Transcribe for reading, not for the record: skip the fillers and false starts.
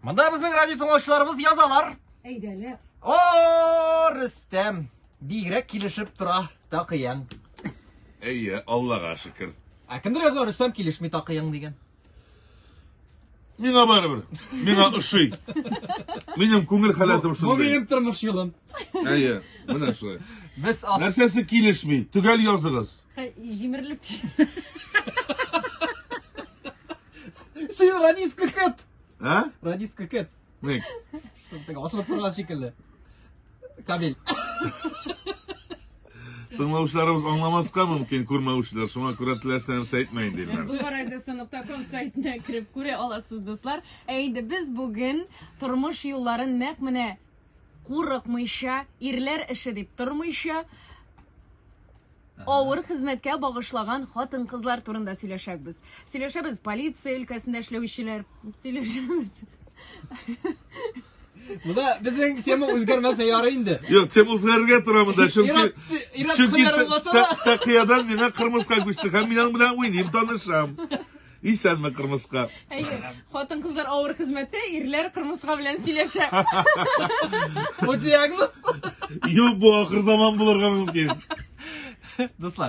Монда безнең радио тыңлаучыларыбыз язалар. Әйдә әле. О, Рөстәм, бигрәк килешеп тора такыяң. Әйе, Аллага шөкер. Ә кемдер язган Рөстәм килешми такыяң дигән. Миңа барыбер. Миңа ошый. Минем күңел халәтем шундый. Бу минем тормыш юлым. Әйе, менә шулай. Без ас... Нәрсәсе килешми? Төгәл языгыз. Җимерелеп Син радистка кет. А? Радистка кет. Ник? Теге асылып торган шикелле. Кабель. Тыңлаучыларыбыз аңламаска мөмкин, күрмәүчеләр. Шуңа күрә теләсә нәрсә әйтмә инде, Илнар. Булгарадиосы.ком сайтына кереп күрә аласыз, дуслар. Ә инде без бүген тормыш юлларын нәкъ менә курыкмыйча, ирләр эше дип тормыйча, авыр хезмәткә багышлаган хатын-кызлар турында сөйләшәбез. Сөйләшәбез полиция өлкәсендә эшләүчеләр, сөйләшәбез. Монда безнең тема үзгәрмәсә ярый инде. Юк, тема үзгәрергә тора монда, чөнки Ир-ат чөнки һөнәре булмаса да. Тәкыядан миңа кырмыска күчте һәм мин аның белән уйныйм, танышам. Исәнме, кырмыска. Әйе, хатын-кызлар авыр хезмәттә, ирләр кырмыска белән сөйләшә. Бу диагноз. Юк, бу ахыр заман булырга мөмкин. Дуслар.